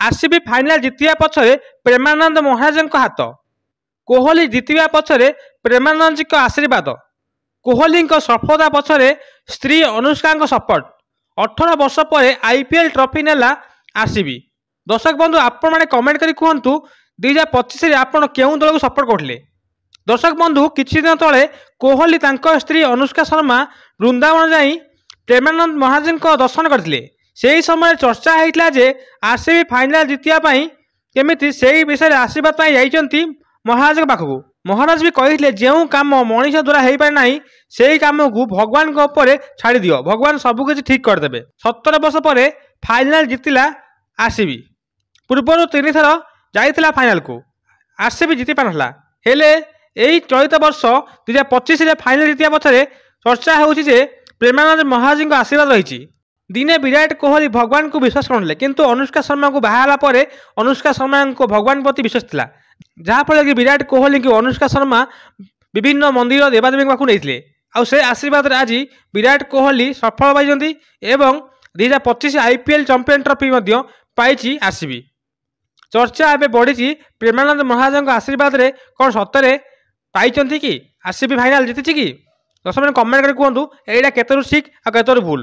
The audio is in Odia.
ଆରସିବି ଫାଇନାଲ ଜିତିବା ପଛରେ ପ୍ରେମାନନ୍ଦ ମହାରାଜଙ୍କ ହାତ। କୋହଲି ଜିତିବା ପଛରେ ପ୍ରେମାନନ୍ଦଙ୍କ ଆଶୀର୍ବାଦ। କୋହଲିଙ୍କ ସଫଳତା ପଛରେ ସ୍ତ୍ରୀ ଅନୁଷ୍କାଙ୍କ ସପୋର୍ଟ। 18 ବର୍ଷ ପରେ ଆଇପିଏଲ୍ ଟ୍ରଫି ନେଲା ଆରସିବି। ଦର୍ଶକ ବନ୍ଧୁ, ଆପଣମାନେ କମେଣ୍ଟ କରି କୁହନ୍ତୁ, 2025ରେ ଆପଣ କେଉଁ ଦଳକୁ ସପୋର୍ଟ କରୁଥିଲେ? ଦର୍ଶକ ବନ୍ଧୁ, କିଛି ଦିନ ତଳେ କୋହଲି ତାଙ୍କ ସ୍ତ୍ରୀ ଅନୁଷ୍କା ଶର୍ମା ବୃନ୍ଦାବନ ଯାଇ ପ୍ରେମାନନ୍ଦ ମହାରାଜଙ୍କ ଦର୍ଶନ କରିଥିଲେ। ସେହି ସମୟରେ ଚର୍ଚ୍ଚା ହେଇଥିଲା ଯେ ଆରସିବି ଫାଇନାଲ ଜିତିବା ପାଇଁ କେମିତି ସେଇ ବିଷୟରେ ଆଶୀର୍ବାଦ ପାଇଁ ଯାଇଛନ୍ତି ମହାରାଜଙ୍କ ପାଖକୁ। ମହାରାଜ ବି କହିଥିଲେ, ଯେଉଁ କାମ ମଣିଷ ଦ୍ୱାରା ହେଇପାରେ ନାହିଁ, ସେଇ କାମକୁ ଭଗବାନଙ୍କ ଉପରେ ଛାଡ଼ିଦିଅ, ଭଗବାନ ସବୁକିଛି ଠିକ୍ କରିଦେବେ। 17 ବର୍ଷ ପରେ ଫାଇନାଲ ଜିତିଲା ଆରସିବି। ପୂର୍ବରୁ 3 ଥର ଯାଇଥିଲା ଫାଇନାଲକୁ, ଆରସିବି ଜିତି ପାରିନଥିଲା। ହେଲେ ଏଇ ଚଳିତ ବର୍ଷ 2025ରେ ଫାଇନାଲ ଜିତିବା ପଛରେ ଚର୍ଚ୍ଚା ହେଉଛି ଯେ ପ୍ରେମାନନ୍ଦ ମହାରାଜଙ୍କ ଆଶୀର୍ବାଦ ରହିଛି। ଦିନେ ବିରାଟ କୋହଲି ଭଗବାନଙ୍କୁ ବିଶ୍ୱାସ କରୁନଥିଲେ, କିନ୍ତୁ ଅନୁଷ୍କା ଶର୍ମାଙ୍କୁ ବାହା ହେଲା ପରେ ଅନୁଷ୍କା ଶର୍ମାଙ୍କ ଭଗବାନ ପ୍ରତି ବିଶ୍ୱାସ ଥିଲା, ଯାହାଫଳରେ କି ବିରାଟ କୋହଲିଙ୍କୁ ଅନୁଷ୍କା ଶର୍ମା ବିଭିନ୍ନ ମନ୍ଦିର, ଦେବାଦେବୀଙ୍କ ପାଖକୁ ନେଇଥିଲେ। ଆଉ ସେ ଆଶୀର୍ବାଦରେ ଆଜି ବିରାଟ କୋହଲି ସଫଳ ପାଇଛନ୍ତି ଏବଂ 2025 ଆଇପିଏଲ୍ ଚାମ୍ପିୟନ ଟ୍ରଫି ମଧ୍ୟ ପାଇଛି ଆରସିବି। ଚର୍ଚ୍ଚା ଏବେ ବଢ଼ିଛି, ପ୍ରେମାନନ୍ଦ ମହାରାଜଙ୍କ ଆଶୀର୍ବାଦରେ କ'ଣ ସତରେ ପାଇଛନ୍ତି କି? ଆରସିବି ଫାଇନାଲ ଜିତିଛି କି? ଦର୍ଶକମାନେ କମେଣ୍ଟ କରି କୁହନ୍ତୁ, ଏଇଟା କେତେରୁ ଠିକ୍ ଆଉ କେତେରୁ ଭୁଲ।